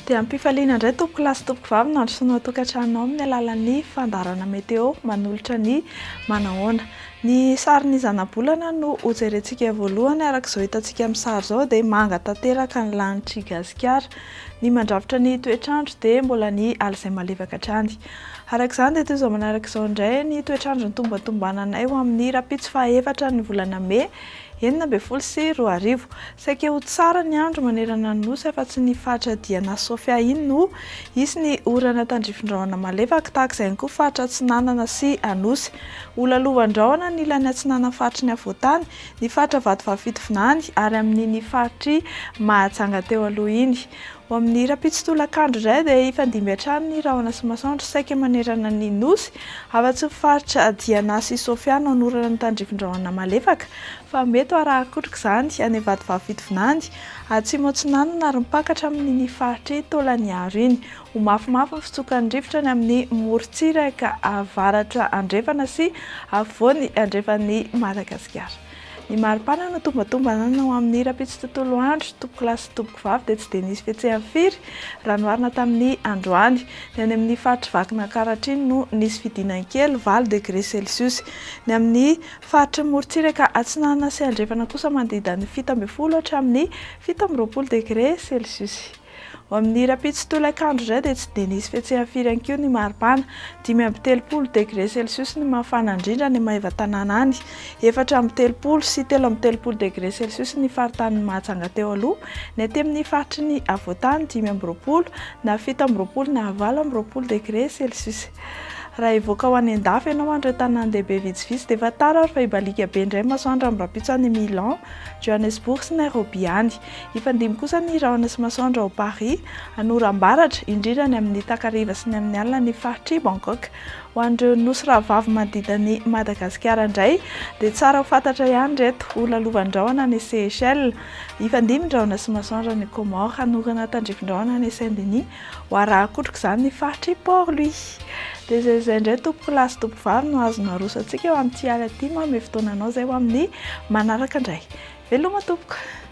Dia am-pifaliana indray tompoko lahy sy tompoko vavy no androsoanao an-tokantranonao amin'ny alalan'ny fandaharana météo manolotra ny manahoana. Ny sarin'ny zanabolana no hojerentsika voalohany araka izao hitantsika amin'ny sary izao dia manga tanteraka ny lanitr'i Gasikara. Ny mandrafitra ny toetr'andro dia mbola ny alizay malefaka hatrany. Araka izany dia toy izao manaraka izao indray ny toetr'andro nitombatombananay ho amin'ny rahampitso fahaefatra ny volana mey 2016. Saika ho tsara ny andro manerana ny Nosy afa-tsy ny faritra Diana sy Sofia iny no hisy ny orana tandrifin-drahona malefaka, tahaka izay ihany koa faritra Atsinanana sy Anosy. Ho lalovan-drahona ny ilany atsinanan'ny faritry ny afovoan-tany, ny faritra Vatovavy Fitovinany ary amin'iny faritr'i Mahajanga teo aloha iny. Ho amin'ny rahampitso tolakandro indray dia hifandimby hatrany ny rahona sy masoandro saika manerana ny Nosy, afa-tsy ny faritra Diana sy Sofia no hanorana ny tandrifin-drahona malefaka, fa mety ho arahan-kotroka izany any Vatovavy Fitovinany, Atsimo Atsinanana ary mipaka hatramin'iny faritr'i Taolagnaro iny. Ho mafimafy ny fitsokan'ny rivotra any amin'ny morontsiraka avaratra andrefana sy afovoany andrefan'i Madagasikara. Ny maripana no tombantombanana ho amin'ny rahampitso tontolo andro, tompokolahy sy tompokovavy dia tsy dia nisy fihetsehany firy raha noharina tamin'ny androany. Ny any amin'ny faritr'i Vakinankaratra iny no nisy fidinany kely, valo degre celsius. Ny amin'ny faritry ny morontsiraka atsinanana sy andrefana kosa manodidina ny 17 hatramin'ny 27 degre celsius. Ho amin'ny rahampitso tolakandro indray dia tsy dia nisy fihetsehany firy ihany koa ny maripana. 35 degre celsius ny mafana indrindra any Maevatanàna any. 34 sy 33 degre celsius ny faritanin'i Mahajanga teo aloha. Ny aty amin'ny faritry ny afovoantany 25 na 27 na 28 degre celsius. Raha hivoaka ho any an-dafy ianao any ireo tanàn-dehibe vitsivitsy dia fantaro ary fa hibaliaka be indray ny masoandro amin'ny rahampitso any Milan, Johannesburg sy Nairobi any. Hifandimby kosa ny rahona sy masoandro ao Paris, hanoram-baratra, indrindra ny amin'ny takariva sy ny amin'ny alina ny faritr'i Bangkok. Ho an'ireo nosy rahavavy manodidina an'i Madagasikara indray dia tsara ho fantatra ihany ireto, ho lalovan-drahona any Seychelles, hifandimby ny rahona sy masoandro any Comores, hanorana tandrifin-drahona any Saint-Denis, ho arahan-kotroka izany ny faritr'i Port-Louis. Dia izay izay indray tompoko lahy sy tompoko vavy no azo naroso antsika ho amin'ity alina ity, manome fotoana anao izay ho amin'ny manaraka indray. Veloma tompoko.